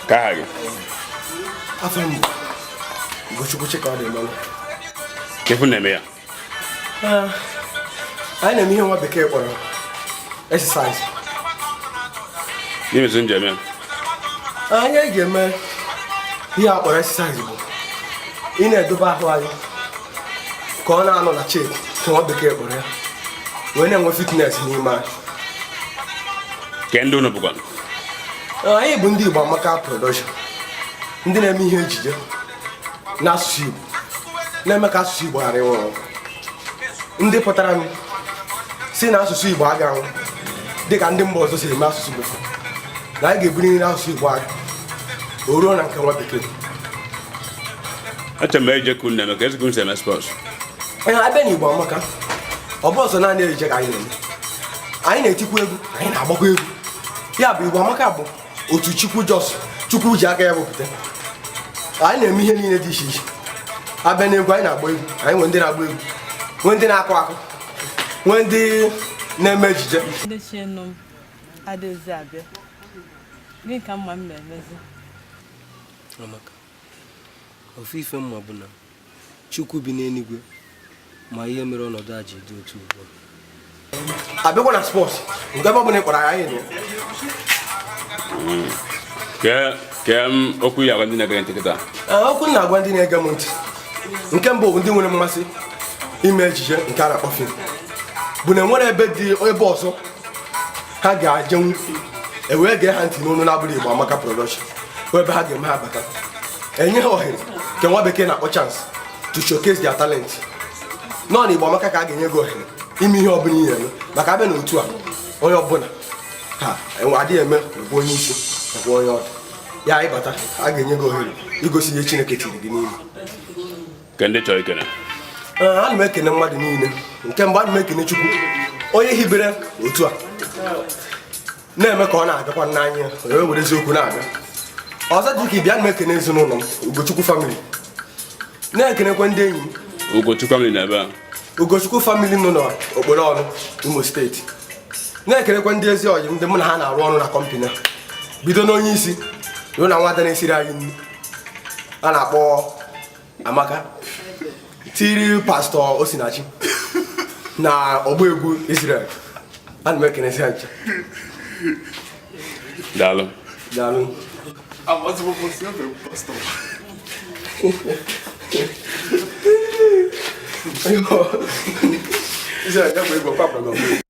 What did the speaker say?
Ka aha gị? Afa m bụ Ugochukwu Chikaọdịmelụ. Ka ife na-eme ya? Anyị na-eme ihe nwa bekee kpọrọ exercise. N'ime njem ya? Anyị ga-eme ihe a kpọrọ exercise bụ ị na-edobe ahụ anyị ka ọ na-anọ na shape ka nwa bekee kpọrọ ya, wee na-enwe fitness n'ime anyị. Ke ndị unu bụkwa? Anyị bụ ndị Igbo Amaka Production, ndị na-eme ihe ejije n'asụsụ Igbo, na-eme ka asụsụ Igbo ghara ịnwụ anwụ. Ndị pụtara m si na asụsụ Igbo aga anwụ dịka ndị mba ọzọ si eme asụsụ Igbo, na anyị ga-ebuli asụsụ Igbo aka o ruo na nke nwa bekee. Eche m ejije ka unu na-eme ka ezigbo si eme sports. Ee, abịa na Igbo Amaka, ọ bụ ọsọ naanị ejije ka anyị na-eme. Anyị na-etikwa egwu, anyị na-agbakwa egwu. Ya bụ Igbo Amaka bụ otu Chukwu jos Chukwu ji aka ya wepụta. Anyị na-eme ihe niile dị iche iche. Abịa n'egwu, anyị na-agba egwu, anyị nwee ndị na-agba egwu, nwee ndị na-akụ akụ, nwee ndị na-eme ejije. Ndị chienu m adịghịzi abịa. Gịnị ka mma m na-emezi? Amaka, ofu ife mma bụ na Chukwu bi n'eluigwe ma ihe mere ọnọdụ a ji dị otu ugbu a. Abịakwa na sports, nke ebe ọ bụla ị kpọrọ anyị anyị Ke ke m okwu ya agwa ndị na-ege ntị kịta. Okwu m na-agwa ndị na-ege m ntị, nke mbụ bụ ndị nwere mmasị ime ejije nke a na-akpọ film, bụ na enwere ebe dị ebe ọzọ ha ga-ajenwu ewee gee ha ntị n'onu na-abụrụ Igbo Amaka Production, bụ ebe ha ga-eme ha bata, enye ha ohere nke nwa bekee na-akpọ chance to showcase their talent. Nọ na Igbo Amaka ka a ga-enye gị ohere ime ihe ọbụla ị eme, maka abịa n'otu a onye ọbụla ha enwe adịghị eme bụ onye isi nakwa onye ọdụ ya. Ịbata, a ga-enye gị ohere igosi ihe Chineke tiri gị n'ime. Ke ndị chọrọ ikene? Ee, ana m ekene mmadụ niile. Nke mbụ, ana m ekene Chukwu onye hibere otu a na-eme ka ọ na-agakwa n'anya ya, wee were eziokwu na-aga. Ọzọ dị ka ịbịa, ana m ekene ezinụlọ m, Ugochukwu family, na-ekenekwa ndị enyi m. Ugochukwu family na ebe a? Ugochukwu family nọ n'okporo ọnụ Imo steeti. Na-ekenekwa ndị ezi ọyị m, ndị mụ na ha na-arụ ọrụ na company a, bido n'onye isi ruo na nwada na-esiri anyị nri a na-akpọ Amaka, tiri pastọ Osinachi na ọgba egwu Israel. Ana m ekenesi ha ncha. Daalụ. Daalụ. Israel, ya bụ egwu, ọkwa.